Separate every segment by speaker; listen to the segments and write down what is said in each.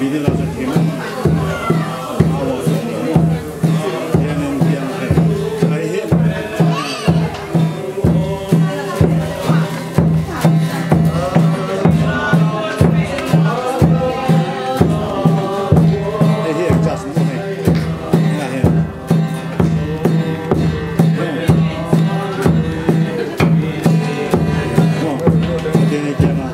Speaker 1: Vinyl a zir thei mai a a uah zawk lo maw hianin tiang hei hei hi hei hi adjust maw hei engah hian maw hetiang hei tiang a.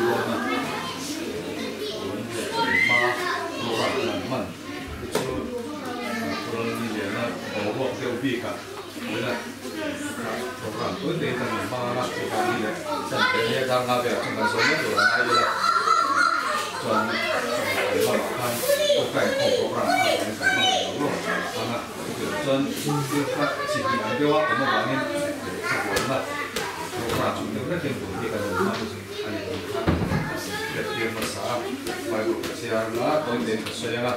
Speaker 1: dawn a, tun lehchawlh hma program kan hman te chu Colony liana boruak deuh bikah tuna kha program tawi tawiin kan rawn hmang ang a, chuvang hi leh chan ve nia dar nga velah chuan kan zawm mai tur a ngai ila chuan kan lamah khan tawngtai inkhawm program kha kan hmang leh lo lo ang a. Chutiang chuan thil kha chi hnih ang deuha awm avangin lehkha buaina program chung deuh hlekin tun hi kan rawn hmang a ni tih kha hriattir hmasa a. Bible ka chhiar la tawi tein ka sawi ang a,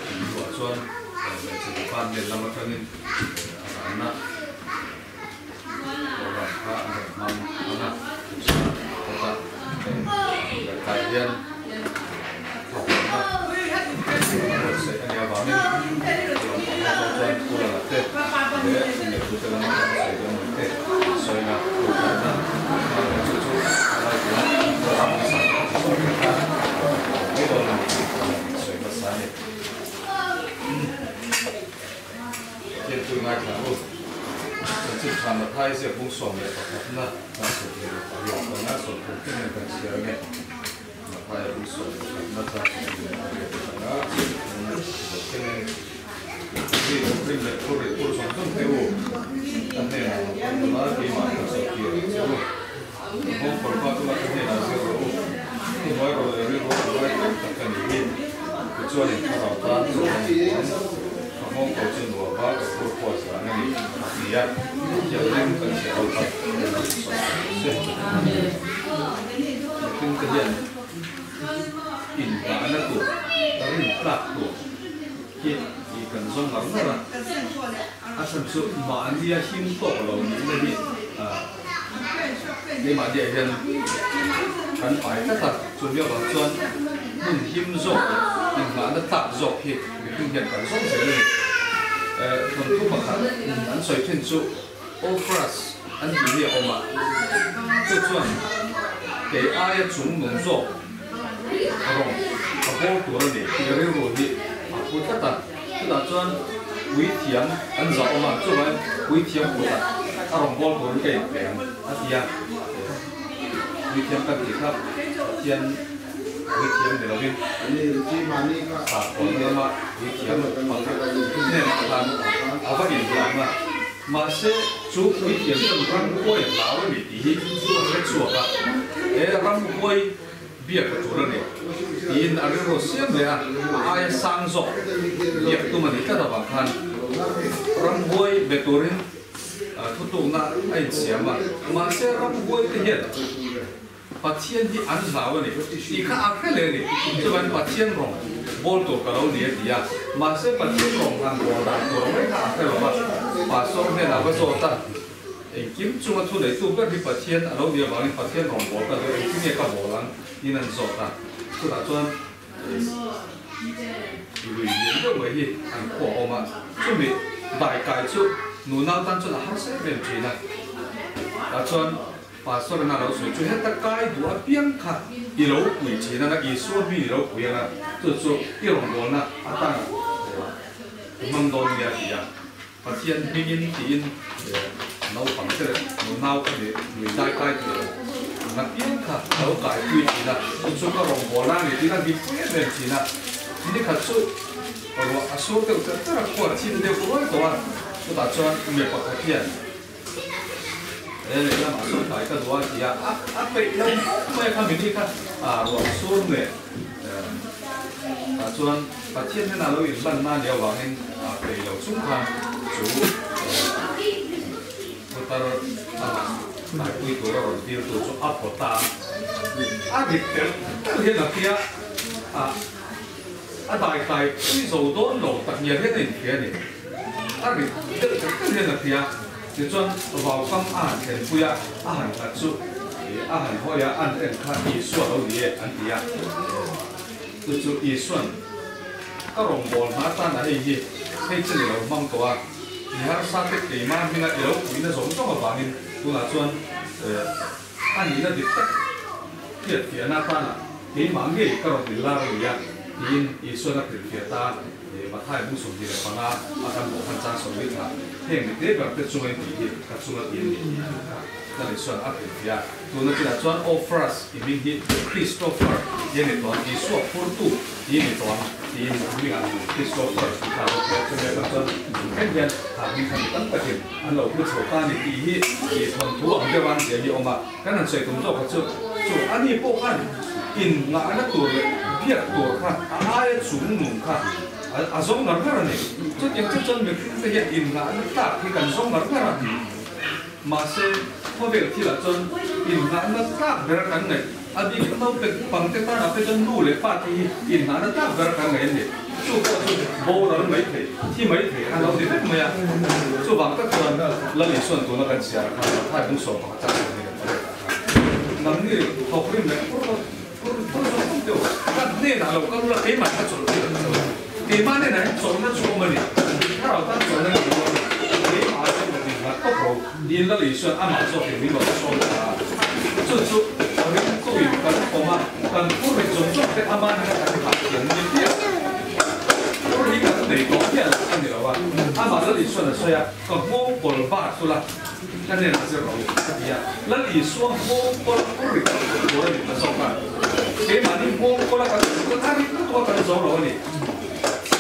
Speaker 1: chumi hnuah chuan hmeichhe department lam atangin a ranna program kha an rawn hmang ang a, heta lehkhaah hian a huamna buatsaih a nih avangin lawmpang ho pawh chuan Pu Lala te leh Inneitute lam atanga sawi dawn ang te an sawina tawngtaina hmang leh chu chu a lai tura program hmasa te a sawi vek a, mai dawn a ni tih an sawi hmasa a ni. Pathian chu ngaithla u. Chanchin tha Mathai ziak bung 11 na kan 28 atanga 30 thlengin kan chhiar ange. Mathai a bung 11 na chang 28 atanga 30 thlengin. Mi thawkrim leh phurrit phur zawng zawng te u, ka hnenah lo kal ula keimah ka chawlhtir ang che u. Ka nghawng kawrpa chungah ka hnenah zir rawh u. Thuhnuai rawh leh rilru a ngai tlawm tak ka nih hi. Tichuanin thlarau tan zawh a ni ang. Ka nghawng kawr chu nuam a, ka phur pawh a zan a ni, a ti a. Thianghlim kan chhiah ho kha kan lo sawi sak che. Mihring te hian inngahna tur, rintlak tur hi i kan zawng ngar ngar a. A chhan chu mahnia him tawk lo nihna hi keimahniah hian kan pai tlat a, chumi avang chuan hmun him zawk leh inngahna tlak zawk hi mihring hian kan zawng zel a ni. Thawnthu pakhat an sawi thin chu Ofras an tih hi a awm a, chu chuan kei aia chung nung zawk rawng a bawr tur a ni tih rilru hi a pu tlat a, chutah chuan puithiam an zah awm a, chuvangin puithiam kutah a rawn bawl turin ka inpe ang a ti a, puithiam kan tih kha Pathian puithiam ni lovin sakhawnna lama puithiam pakhat hnenah khan a va inhlam a, mahse chu puithiam chuan ramhuai a hlau a ni tih hi a hre chhuak a, he ramhuai biak a tul a ni tiin a rilru siam leh a, a aia sang zawk biak tum a nih tlat avang khan ramhuai be turin thutlukna a insiam a, mahse ramhuai te hian Pathian hi an hlau a ni tih kha a hre leh a ni, chuvangin Pathian rawng bawl tur ka lo ni a ti a, mahse Pathian rawng han bawl dan tur mai kha a hre lo va, Pastor hnenah va zawt a. Engkim chunga thu neitu ber hi Pathian a lo nih avangin Pathian rawngbâwl ka duh, engtin nge ka bâwl ang? tiin an zawt a. Chutah chuan lui lian deuh mai hi an khuah awm a, chumi daikai chu nunau tan chuan a harsa em em thin a. Tah chuan Pastor in a lo sawi chu heta kai duh apiang kha i lo pui thin ang a, Isua hming i lo pui ang a, chu chu i rawngbâwlna atan i hmang dawn nia a ti a. Pathian hmingin tiin naupang te leh nunau ka nih nui dai kai thei lo. Na piang kha ka lo kai pui thin a, chu chu ka rawngbâwl a ni tiin a hlim pui em em thin a. Nikhat chu ruah a sur deuh cher cher a, khua thim deuh ruai tawh a, chutah chuan mi pakhat hian he lehlamah sawn kai ka duh a ti a, a peih lo khawp mai a kha mi ni kha ruah a sur nen tah chuan Pathian hnenah lo inhlanna a nih avangin peih lo chung khan chu putar amah taipui tura rawn tirtu chu a pawt a, a dik tel tel hian a tia a a daikai pui zo dawn lo tak ngial hian a inhria a ni. A rit deuh tel tel hian a tia, tichuan vaukam a han thlenpui a, a han nghat chu a han hawi a, an en kha Isua lo ni e an ti a. Chu chu Isua'n ka rawngbâwl hma atan a hei hi hei chen i lo hmang tawh a, mi harsa te keimah hminga i lo puihna zawng zawng avangin tunah chuan a nihna dik tak hriatfiahna atana keimah ngei ka rawn inlar a ni a, tiin Isua'n a hrilhfiah ta a. Mathai bung 25 a kan bawh hman chang 40 thla heng mite ber te chunga in tih hi ka chunga ti a ni tih a ni kha. Lal Isua'n a hrilhfiah a. Tuna chinah chuan Ophras i hming hi Christopher tih a ni tawh ang, Isua phurtu tih a ni tawh ang tiin a hmingah Christopher tih kha a lo hria. Chumi atang chuan tun thleng hian ha hming kha mi tam takin an lo hmu chho ta a ni tih hi i thawnthu ang deuh a an zia hi a awm a. Kan han sawi tum zawk kha chu chu a ni pawh khan in ngahna tur leh biak tur kha a aia chung nung kha a zawng ngar ngar a ni. Chutiang chu chuan mihring te hian in ngahna tlak hi kan zawng ngar ngar a. Mahse, khawvel thilah chuan inngahna tlak ber kan ngaih. A bikin naupek pangte tanah phei chuan nu leh pa te hi inngahna tlak ber kan ngaih a ni. Chu pawh chu boral mai thei, thi mai thei a lo ni vek mai a. Chuvang tak chuan Lal Isuan tuna kan chhiar khan Matthai bung 11 chang sawmhnih leh pariat ah khan nangni thawk rim leh phur phur phur zawng zawng teuh ka hnenah lo kal ula keimah ka chawlh tir ang che u. Keimah hnenah hian chawlhna chu awm a ni. Thlarau tan chawlhna ni lo a ni. Keimah ah chuan ka din nghat tawp ro. Tiin Lal Isuan amah zawkin min rawn sawm ta a. Chu chu ringtuin kan awm a, kan phur rit zawng zawng te amah hnena kan thlah thiam ni piah. Phur hi kan nei tawh piah lo a ni lo a. Amah Lal Isuan a sawi a, Ka nghawng kawl bar chu la, ka hnenah zir ro a ti a. Lal Isua nghawng kawl phur rit lo tur tur a ni ta zawk a. Keimahni nghawng kawla kan awm chuan a rit lutuk a kan zo lo a ni.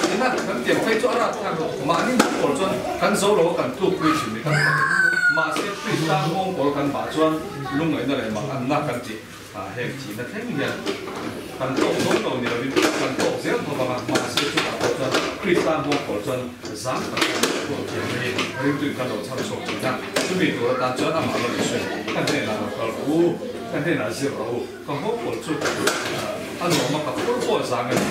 Speaker 1: Tina kan tiang phei chu a rat khan mahni nghawng kawl chuan kan zo lo a kan tlukpui thin ni tak tak a ni. Mahse Krista nghawng kawl kan bah chuan lungngaihna leh mak anna kan tih heng thihna thleng hian kan tawk dawn lo ni lovin kan tawk zel tho vang a. Mahse chutah pawh chuan Krista nghawng kawl chuan zang tak a ruah thiamna hi ringtuin kan lo chhar chhuak thin a. Chumi tur atan chuan amah lo inhre ka hnenah lo kal rawh u, ka hnenah zir rawh u. Ka nghawk pawl chu a nuam a, ka phur pawh zang a ni.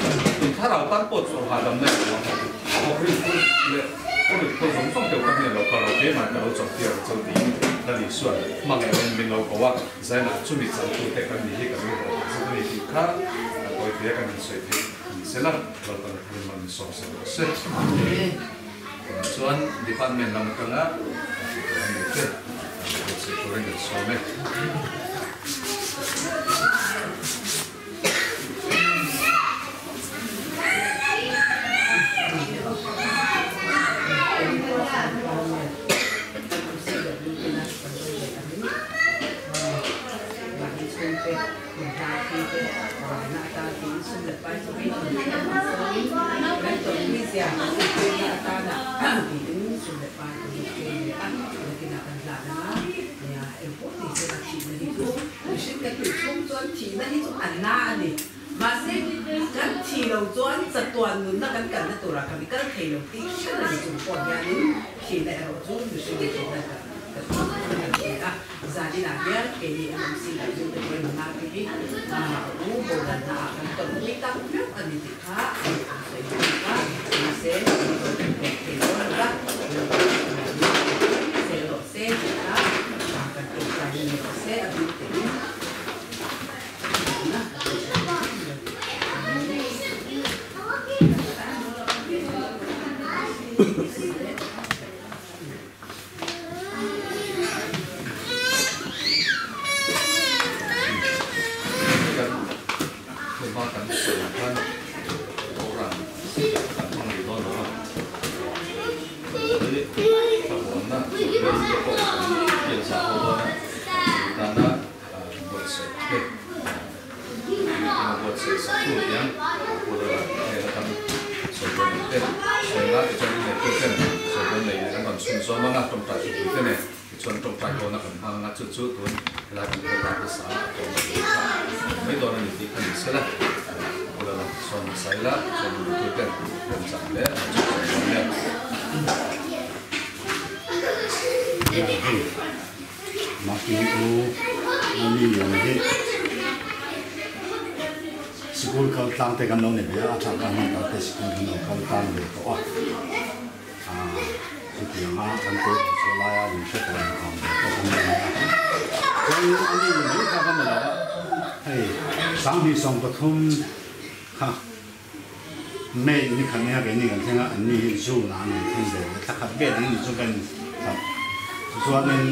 Speaker 1: In thlarau tan pawh chu hahdam na i nuam a, thawk rin phur leh phur rit phur zawng zawng deuh ka hnen lo ka ro keimah ka lo chawp tir ang chauh tiin Lal Isuan hmangaih in min lo ko a, Zainah chumi changtu te kan ni hi ka lo hlawh tak zet a ni tih kha a tawi te kan han sawi theih ni sela, Lalpan a thil man sawm se rawh se. Tunah chuan department lam atanga tihtur an nei te buatsaih turin kan sawm e.
Speaker 2: Zaninah hian keini MMC leh Zute pawhin a nau te hi a u boral-na ah kan tawrhpui tak meuh a ni tih kha an sawi bawk a, mahse kan tawrhpui tawp thei dawn lo va, se rawh se tih kha kan tawngtai na ni rawh se a bik tein na a
Speaker 1: Kan hmunhma kan sawi khan Quran kan hmang rih dawn lo a, hi thlamuanna vel te pawh kan pianzah ho dawn a, chumi tana buatsaih te meeting a buatsaih sak tu tiang Pula hnen atang sawi dawn nei te sawi nga tichuan i neitu ten sawi dawn nei an rawn chhun zawm ang a tawngtai thupui te nen tichuan tawngtai hawna kan hmang ang a chu chu tun helai kan program hmasa a tawmna tur kha mai dawn a ni tih kha ni sela Pula la sawn hmasa ila tichuan i neitu ten remchang hle an chhun zawm dawn nia.
Speaker 3: Mahni u Mami ang hi sikul kal tlang te kan lo nei ve a, a tha ka hman ta te sikul kan lo kal tlang ve tawh a, ah chutiang a kan te chhuah lai a in hre tawh ang ve tawh kan nei a, chuan a ni mai kha ka ni lo a, hei 2023 kha May ni khat nia keini kan thleng a, anni hi June ah an rawn thleng ve leh thla khat vel ang ni chu ka in thlah. Chuanin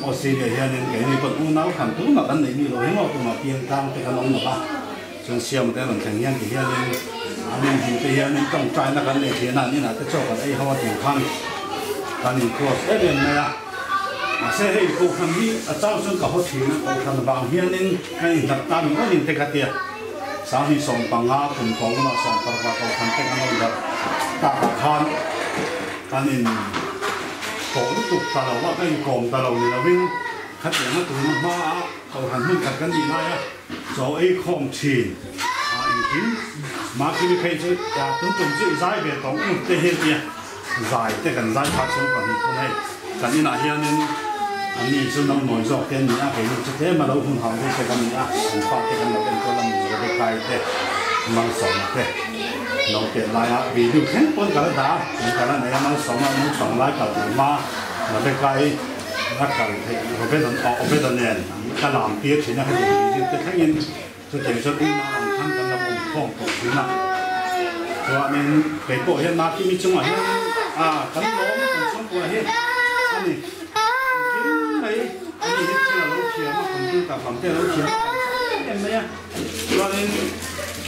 Speaker 3: Australia hianin keini pawh unau hran tunah kan neih mi loh hi maw tumah piang tlang te kan awm lo va, chuan Siama te an rawn thleng hian ti hianin an inhmuh te hianin tawngtaina kan neih thian a, an inah te chaw kan ei ho a tiang khan kan in close em em mai a. Mahse hei kohhran hi a chang chuan ka haw thin a, kohhran vang hianin ka inhlat ta ni ngawtin te ka tia. 2015 kum tawh hunah 16 kohhran te kan rawn darh takah khan kan in tawh lutuk ta lo a, ka inkawm ta lo ni lovin khatianga tuna hmaah kohhran hmun khat kan nih laia chaw ei khawm thin a engkim Makimi phei chu tun tum chu i zai ve tawng u te hian tia zai te kan zai phah chhung pahnih thun hei kan inah hianin an ni chu nang nawi zawk te an ni a keini chu tlem a lo hun hau deuh te kan ni a kan fa te kan lo enkawl a Rebecca-i te Malsawma te lo pian laia video thleng pawn ka la dah a tun ka la nei a Malsawma naupang lai kal tur hma Rebecca-i la kal theih Robedon aw Obeda nen an ka lam tir thin a heti video te thlengin Chutiang chuan unau ang khan kan lo awm khawm tawh thin a. Chuanin kei pawh hian Makimi chungah hian a kan lawm kan chhungkua hi a ni. Engkim mai a ni hi thil a lo thiam a, computer lam te a lo thiam a kan hre em em mai a. Chuanin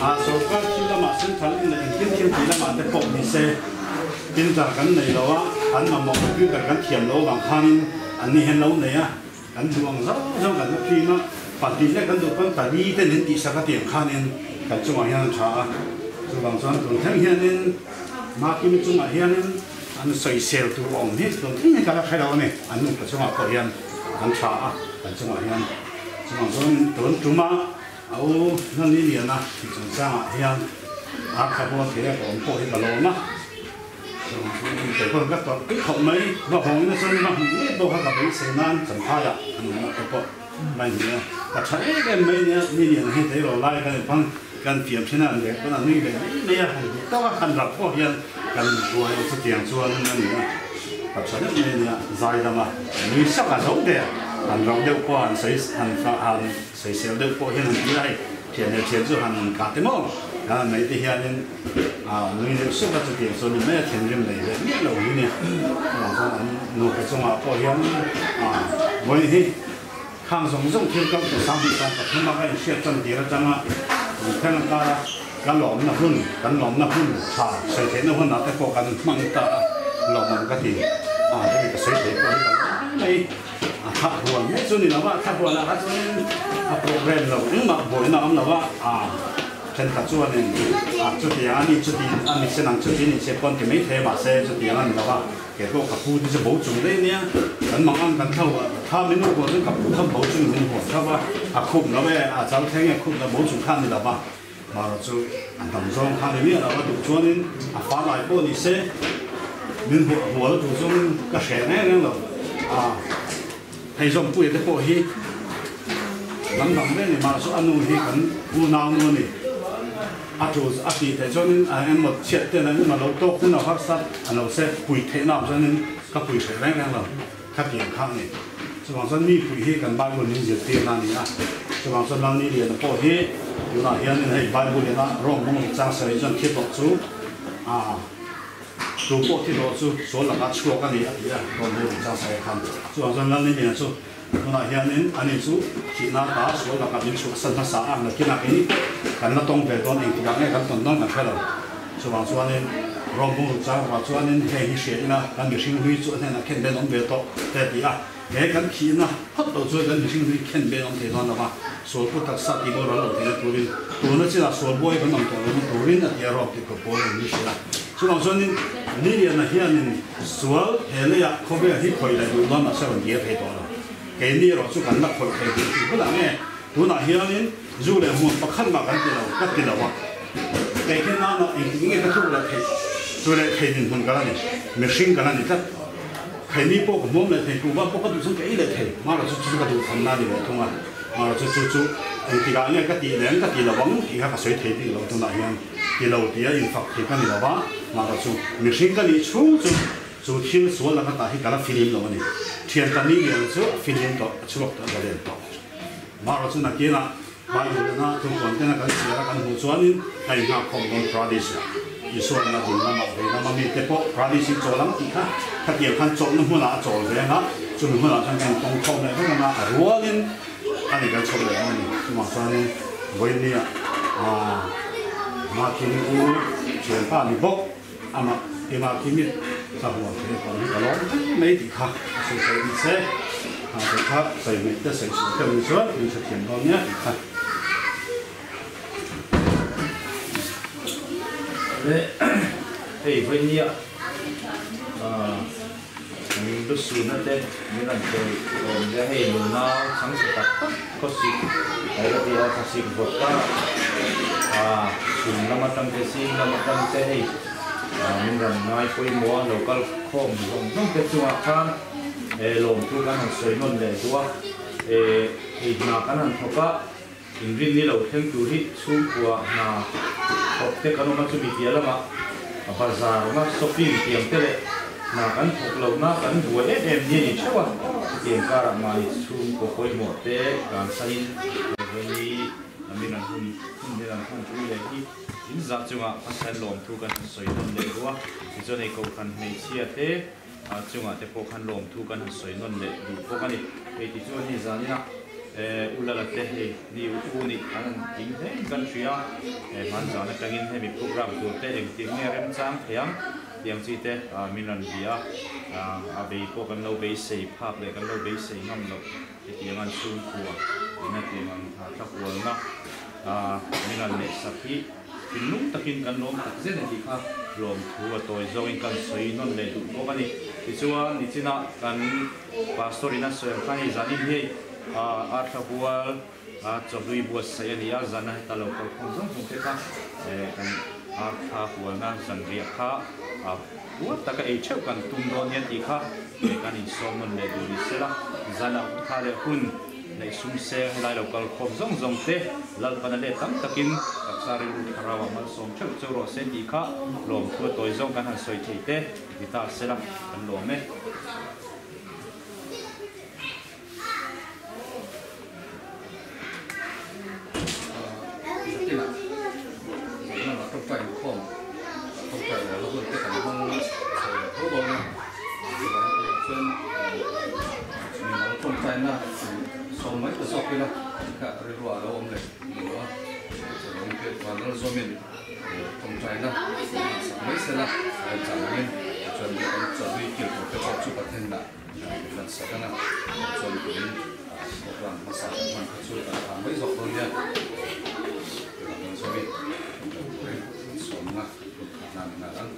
Speaker 3: a sorkar thil lamah central in leh engkim thil tih lamah te pawh ni se printer kan nei lo a, kan mamawh computer kan thiam lo avang khanin an ni hian lo nei a. Kan duh ang zauh zauh kan la phim a, pahnih leh kan duh pawn pali ten in tihsak a tih ang khanin kan chungah hian an tha a, chuvang chuan tun thleng hianin Makimi chungah hianin an sawisel tur awm hi tun thleng hi ka la hre lo a ni, an nupa chungah pawh hian an tha a kan chungah hian, chuvang chuan tun tuma a u Nani Liana tih chungchangah hian a khabual thei a ka awm pawh hi ka lawm a. Kei ka tawrh pui khawp mai, va hawng na chuan va hmuh ngei pawh kha ka beisei nan Champhaiah an awm te pawh mai ni a, ka tha em em mai nia, ni lian hi thei lo lai kan inhmang kan fiam thin a, an reh pawn a nui ve mai mai a, han duh tawk a, han rap pawh hian kan inhruai a, chutiang chuan a ni a, ka tha deuh mai nia, zai dama nui sak a zo der, han rap deuh pawh han sawi han han sawisel deuh pawh hian han ti a hei thian leh thian chu han kah te maw, kan mai te hianin. A nui deuh suk a, chutiang chuan ni mai a thinrim nei leh miah lo hi ni. Chuvang chuan an nupa chungah pawh hian a vawi hi khang zawng zawng thil kal tur sang hnih sang pathum a ka inhriat tan tir atanga kan thleng a kar a, ka lawmna hun, kan lawmna hun tha sawi theihna hunah te pawh kan hmang ta a, lawmawm ka ti. A hemi ka sawi thei pawh hi ka lawm hle mai. A thah huan mai chu ni lo va, a thah huanah kha chuanin a program lo engmah buaina a awm lo va, a. Thenkhat chuanin, A, chutiang a ni, chuti a ni sen ang, chuti ni se pawn ti mai thei a, mahse chutiang a ni lo va, kei pawh ka pu te chu bo chung daih nia, kan mang ang kan thlo a, thla min huan chuan ka pu kha bo chungin min huan thlo va, a khup lo e, a chal thleng e, khup lo bo chung kha a ni lo va, marawh chu a hnam zawng kha a ni miah lo va, duh chuanin a fa lai pawh ni se, min hual tur chuan ka hreh reng reng lo, a. Hei Zawmpuia te pawh hi lam dang reng ni mah chu a nu hi kan unau nu a ni. A tul a tih theih chuanin a engmaw chhiat ten an engmaw lo tawk ten a harsat a lo se pui theihna awm chuanin ka pui hreh reng reng lo kha tiang kha a ni. Chuvang chuan mi pui hi kan Bible min zirtirna a ni a. Chuvang chuan Lalni Liana pawh hi tunah hianin hei Bible ina Rome hmang leh chang sarih chuan thi tawh chu a Tu pawh thi hlawh chu sual lakah chhuak a ni a ti a, rawn hmu rih chang sawi khan. Chuvang chuan Lalni Liana chu tunah hianin ani chu thihna ta sual lakah min chhuahsan hmasa a, nakinah keini pawh kan la tawng ve dawn, engtikah nge kan tawn dawn kan hre lo. Chuvang chuanin rawn hmu rih chang ruah chuanin heng hi hria ila kan mihring hlui chu a hnenah khen ben awm ve tawh te a ti a, he kan thihna phawt lo chuan kan mihring hlui khen ben awm thei dawn lo va, sual pu taksa tih boral lo theihna turin tuna chinah sual buai kan awm tawh lohna turin a ti a rawk tih kawp pawl a ni hria. Chuvang chuanin Liliana hianin sual he leiah khawvel hi khawih leh duh dawn mahse a rawn dir thei tawh lo. Keini erawh chu kan la khawih thei duh tih bulah nge tunah hianin zu leh hmun pakhat mah kan ti lo, ka ti lo a. Kei khi nana engtik nge ka tluk leh theih chu leh thei dinhmun ka la ni, mihring ka la ni tlat. Kheini pawh ka hmuam leh thei, kuhva pawh ka duh chuan ka ei leh thei, marawh chu chu chu ka duh thamna a ni leh thung a, marawh chu chu chu engtikah nge ka tih leh ang ka ti lo ang tih kha ka sawi thei bik lo tunah hian. Ti lo tia infak thei ka ni lo va, mahrawh chu mihring ka nih chhung chu chu thil sual laka tah hi ka la filim lo a ni. Thian ta ni lian chu a filim tawh, a chhuak tawh, a zalen tawh. Mahrawh chu nakinah Bible ina thupuan tena kan chhiar a kan hmuh chuanin ka inghak khawm dawn Paradise ah. Isuan a ding lamah vei lama mite pawh Paradise hi chawl ang tih kha khatiang khan chawlhna hmunah a chawl ve ang a, chumi hmunah chuan kan intawng khawm leh vek ang a, a rualin A ni kan chho leh dawn a ni. Chuvang chuanin vawinia Makimi u thianpa ni bawk amah i Makimi ka huam thei a pawh hi ka lawm hle mai tih kha a sawi sawi ni se. Kha te kha sawi hmeih te sawi sual deuh ni chuan min hrethiam dawn nia tih kha.
Speaker 4: Le hei vawinia kan lusuna te min rawn chawi awm le hei nuna chhangchhe tak tak khawsik ai ka ti a khawsik vawt a chhun lam atang te zing lam atang te hei min rawn ngai pawimawh a lo kal khawm zawng zawng te chungah khan lawmthu kan han sawi nawn leh duh a hei hna kan han thawk a. Inrin ni lo thleng tur hi chhungkua hna thawk te kan awm a, chumi piah lamah bazar awm a, shopping tiang te leh hna kan thawk lohna kan buai em em ni a ni theuh a, chutiang karah mahni chhungkaw pawimawh te kansanin Revenue lamin an hun hun hian an hman pui leh hi in zah chungah Pathian lawmthu kan han sawi nawn leh duh a, tichuan hei Kohhran hmeichhia te chungah te pawh khan lawmthu kan han sawi nawn leh duh bawk a ni. Hei tichuan hei zanina U Lala te hei ni U nih an han tling hle in kan hria a, hman zan atangin hemi program tur te engtik nge remchang thei ang tih ang chi te min rawn bia a, a bei pawh kan lo beisei phak leh kan lo beisei ngam loh hetiang an chhungkua ina tiang ang thlakualna min rawn neih sak hi. Thinlung takin kan lawm tak zet a tih kha lawmthu a tawi zawngin kan sawi nawn leh duh bawk a ni. Tichuan, nichinah kan Pastor in a sawi ang khan hei zanin hi Arthla Hual chawhlui buatsaih a ni a, zana heta lo kalkhawm zawng zawng te kha kan Arthla Hualna zanriah kha puar taka ei theuh kan tum dawn nia tih kha kan insawm nawn leh duh ni sela, zana kha leh hun Neih sum seng helai lo kal khawm zawng zawng te Lalpana let tam takin taksa rilru thlarau ah malsawm theuh cheu rawh se tih kha lawmthu a tawi zawng kan han sawi thei te ti ta sela kan lawm e.
Speaker 1: Zatinah Zanlama tawngtai inkhawm tawngtai rual a hun te kan hmang chho leh tho dawn a, chuvang turah chuan Mimal tawngtaina sawm mai ta zawk ila kha rilru ah lo awm leh lo a, chuvangin pek van ral zawmin tawngtaina sak mai sela remchang angin tichuan kan chawlui kil tur te pawh chu Pathian lah kan sak anga chuan turin program hmasa kan hman kha chu kan thah mai zawk dawn nia van ral zawmin tawngtai turin sawmna hun khat nan a nghal ang.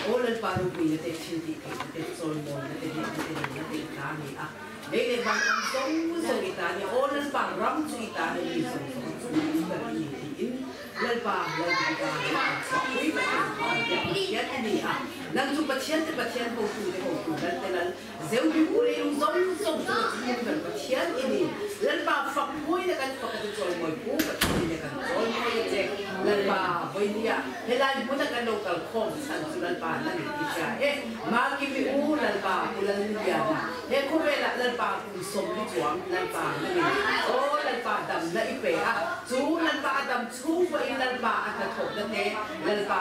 Speaker 2: Aw Lalpa ropuina te, thil tih theihna te, chawlmawina te, hnehna te, nunna te i ta a ni a. Lei leh van ram zawng zawng i ta a ni a. Aw Lalpa, ram chu i ta a ni, mi zawng zawng a chung ber i ni tiin Lalpa, Lalpa leh kan chhuahpui Pathian kha kan biak Pathian i ni a. Nang chu Pathian te Pathian, hotu te hotu, Lal te Lal, Zeu mi u lei lung zawng zawng chu ka chhung ber Pathian i ni. Lalpa fak mawi na kan fak a che chawimawi pu Pathian in kan chawimawi a che. Lalpa vawinia helai hmuna kan lo kal khawm chhan chu Lalpa na ni i hria e. Maki mi u Lalpa u Lalliana he khawvelah Lalpa kum 40 chuang Lalpa na ni. Aw Lalpa dam na i pe a chu Lalpa a dam chhung pawhin Lalpa a hnathawh na te Lalpa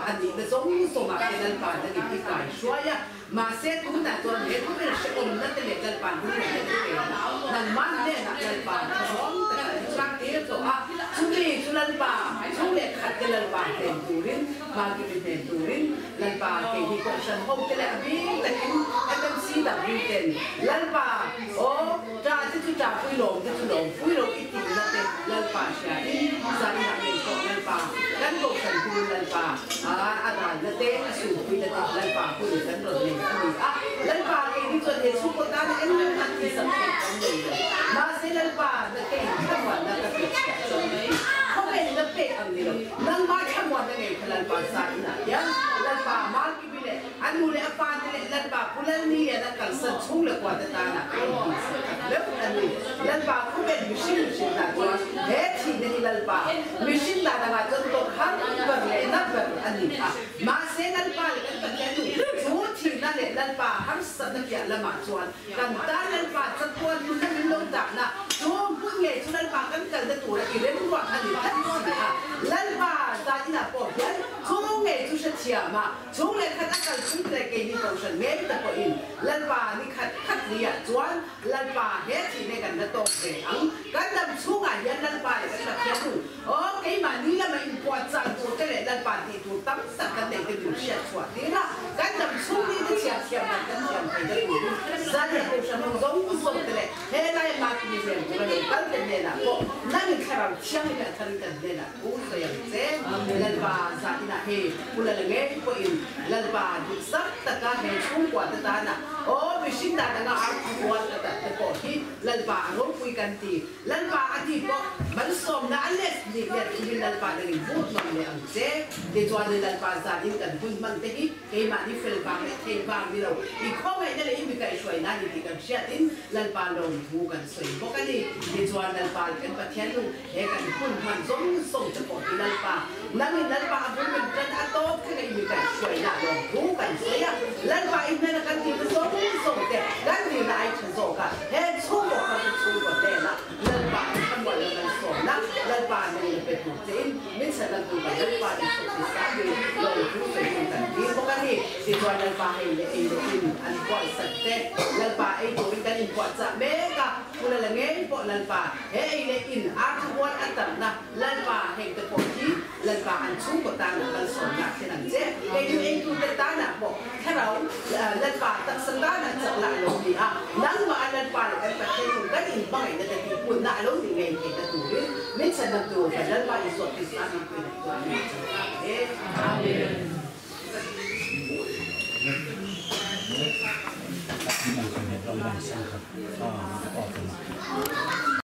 Speaker 2: a nih na zawng zawngah te Lalpa na ni i kai hruai a. Mahse, tunah chuan he khawvel hrehawmna te leh Lalpa'n rilru te pena nangmah hnenah Lalpa'n thamuang taka an chhuak tir tawh a, chumi chu Lalpa chhung leh khat te Lalpa hnen turin, Hmangkimi hnen turin, Lalpa keini Kohhran ho te leh a bik takin FMC dang rin ten Lalpa aw ṭah te chu ṭah pui lawm te chu lawm pui lo i tihna te Lalpa hriain zaninah ngei pawh Lalpa kan Kohhran hur Lalpa a ralna te a sunpuina te Lalpa hun kan rawn nei a ni a. Lalpa keini chuan he chhungkaw tana engmah tihsak theih kan nei lo. Mahse Lalpa na kei thlamuanna ka pe chhiah chuan ka ti. Khawvel na pek ang ni lo. Nangmah thlamuanna ngei kha Lalpa za inah hian Lalpa Malkimi leh a nu leh a pa te leh Lalpa Pu Lalniliana kalsan chhung leh kuate tana ka intihsak tak meuh a ni. Lalpa khawvel mihring mihring dah chuan he thihna hi Lalpa mihring dan angah chuan tawrh har ber leh na ber a ni a. Mahse Lalpa leh kan Pathian nu chu thihna leh Lalpa harsatna piah lamah chuan kan tan Lalpa chatuan nunna min lo dahna chu hmun ngei chu Lalpa kan kalna tura i remruat a ni tlat si a. Lalpa zan inah pawh hian chung ngei chu hrethiam a, chung leh khat a kalpui te keini Kohhran ngei te pawhin Lalpa ni khat khat liah chuan Lalpa he thihna kan la tawk ve ang. Kan dam chhungah hian Lalpa leh kan Pathian nu, aw keimah ni lama inpuahchah tur te leh Lalpa tih tur tam tak kan neih te min hriat chhuah tir a, kan dam chhung ni te chhiar thiam dan kan thiam thei na turin Zania Kohhran ho zawng zawng te leh he lai Matmi hmel tura lo kal te hnenah pawh nangin thlarau thianghlim a tharin kan hnenah thu sawi ang che. Lalpa zah inah hei Pu Lala ngei pawhin Lalpa duhsak taka he chhungkua te tana aw mihring dan anga ar khual a tat te pawh hi Lalpa a ropui kan ti. Lalpa a ti pawh malsawmna a let nih let turin Lalpa nangin vut nawm leh ang che. Tichuanin Lalpa zanin kan hun hman te hi keimahni fel vang leh thei vang ni lo, i khawngaihna leh i mi kaihhruaina ni tih kan hriatin Lalpa lawmthu kan sawi bawk a ni. Tichuan Lalpa leh kan Pathian nu he kan hun hman zawng zawng te pawh hi Lalpa nangin Lalpa a bul min tan a tawp thleng a i mi kaihhruaina lawmthu kan sawi a. Lalpa i hnena kan tihna zawng zawng te kan nihna ai tha zawk a. He chhungkaw kha chu chhungkaw hnenah Lalpa in thlamuan lo kan sawmna, Lalpa nung na pe tur chein min chhan lan tur kan Lalpa in sawp ti sang hi lawmthu sawitu kan tir bawk a ni. Tichuan Lalpa hei leh ei leh in an buaisat te, Lalpa ei turin kan inpuahchah mek a, phul a la ngei pawh Lalpa he ei leh in ar thlamuan a tamna Lalpa heng te pawh hi Lalpa an chhungkaw tanah malsawmna a thlen ang che. Kei chu eitute tanah pawh thlarau Lalpa taksa tanah chak lah a lo ni a, nangmah a Lalpa leh kan Pathian hmun kan inhmangaihna te tihpunna a lo ni ngei theihna turin min chhanham tur kan Lalpa Isua Krista hmingpuiin a thuah a ni. Amen.